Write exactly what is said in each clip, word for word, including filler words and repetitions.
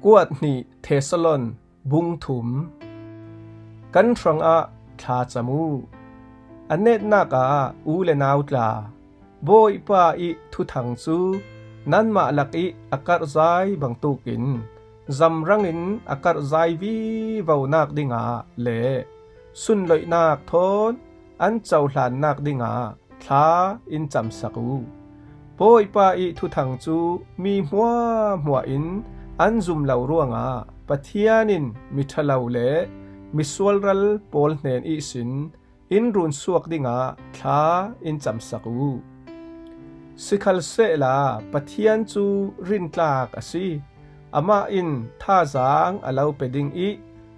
Kuat hnih Thesalon bung thum. Kan hrangah thlacam uh. A netnak ah u le nau tla, Bawipa ih thuthang cu nanmah lak ih a karhzai bangtukin zamrangin a karhzai vivonak dingah le sunloihnak thawn an cohlannak dingah thla in camsak uh. Bawipa ih thuthang cu mi hmuahhmuah in an zum lo ruangah Pathian in miṭhalo le misualral pawl hnen ihsin in runsuak dingah thla in camsak uh. Sikhalsehla Pathian cu rintlak a si. Amah in thazaang a lo pe ding ih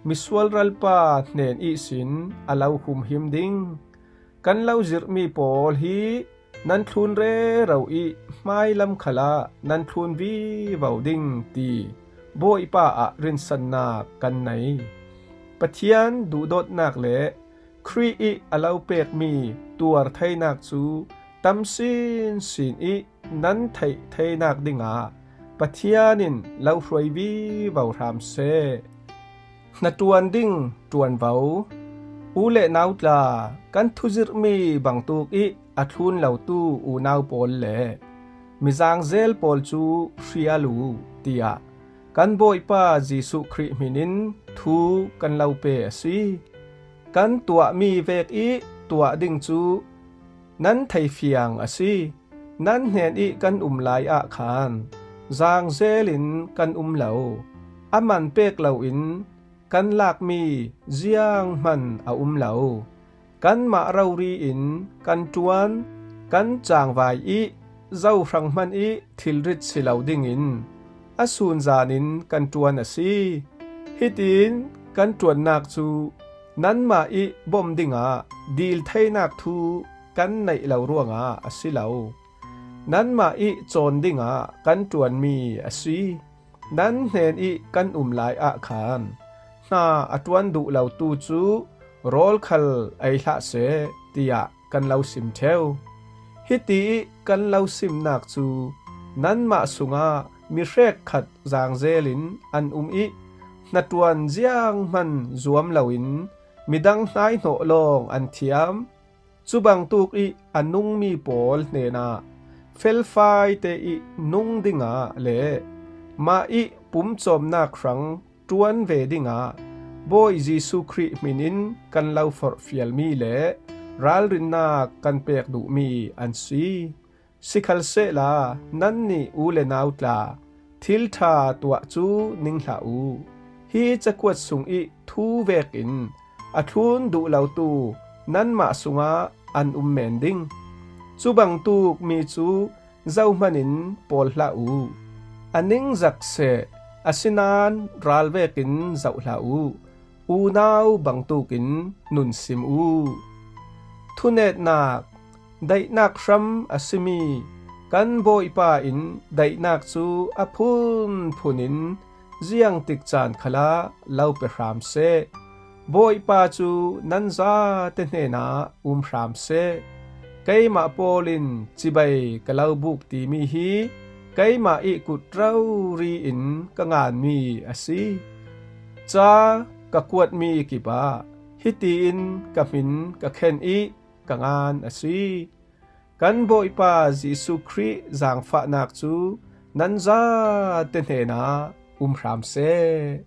misualral pa hnen ihsin a lo humhim ding. Kan lo zirhmi pawl hi nan thlun rero ih hmailam khalah nan thlun vivo ding ti Bawipa ah rinsannak kan nei. Pathian duhdawtnak le Khrih ih a lo pekmi tuar theinak cu tam sinsin ih nan theih theinak dingah Pathian in lo hruai vivo hram seh. Hnaṭuan ding ṭuanvo. U le nau tla, kan thuzirhmi bangtuk ih a thlun lotu unau pawl le mizangzel pawl cu hrial uh, tiah kan Bawipa Jesuh Khrih hmin in thu kan lo pe a si. Kan tuahmi vek ih tuah ding cu nan theifiang a si. Nan hnen ih kan um lai ah khan zangzel in kan um lo. A man pek loin kan lakmi zianghman a um lo. Kanmah rori in kan ṭuan, kan cangvai ih zohrang hmanh ih thilrit si lo dingin a sunzan in kan ṭuan a si. Hitin kan ṭuannak cu nanmah ih bawmh dingah dil theinak thu kan neih lo ruangah a si lo. Nanmah ih cawn dingah kan ṭuanmi a si. Nan hnen ih kan um lai ah khan hna a ṭuan duh lotu cu rawl khal ei hlah seh, tiah kan lo sim ṭheu. Hiti ih kan lo simnak cu nanmah sungah mi hrekkhat zangzel in an um ih hnaṭuan zianghman zuam loin midang hnaihnawh lawng an thiam. Cu bangtuk ih a nungmi pawl hnenah felfai te ih nung dingah le mah ih pumcawmnak hrang ṭuan ve dingah Bawi Jesuh Khrih hmin in kan lo forhfialmi le ralrinnak kan pek duhmi an si. Sikhalsehla nannih u le nau tla, thil ṭha tuah cu ning hlah uh. Hi cakuat sung ih thu vekin a thlun duh lotu nanmah sungah an um men ding. Cu bangtuk mi cu zohman in pawl hlah uh. A ningzak seh, asinain ral vekin zoh hlah uh. Unau bangtukin nunsim uh. Thunetnak. Daihnak hram a simi kan Bawipa in daihnak cu a phunphun in ziangtik caan khalah lo pe hram seh. Bawipa cu nan zate hnenah um hram seh. Keimah pawl in cibai ka lo buk timi hi keimah ih kut rori in ka nganmi a si. Ca ka kuatmi kipah hitiin ka hmin ka khen ih ka ngan a si. Kan Bawipa Jesuh Khrih zaangfahnak cu nan zate hnenah um hram seh.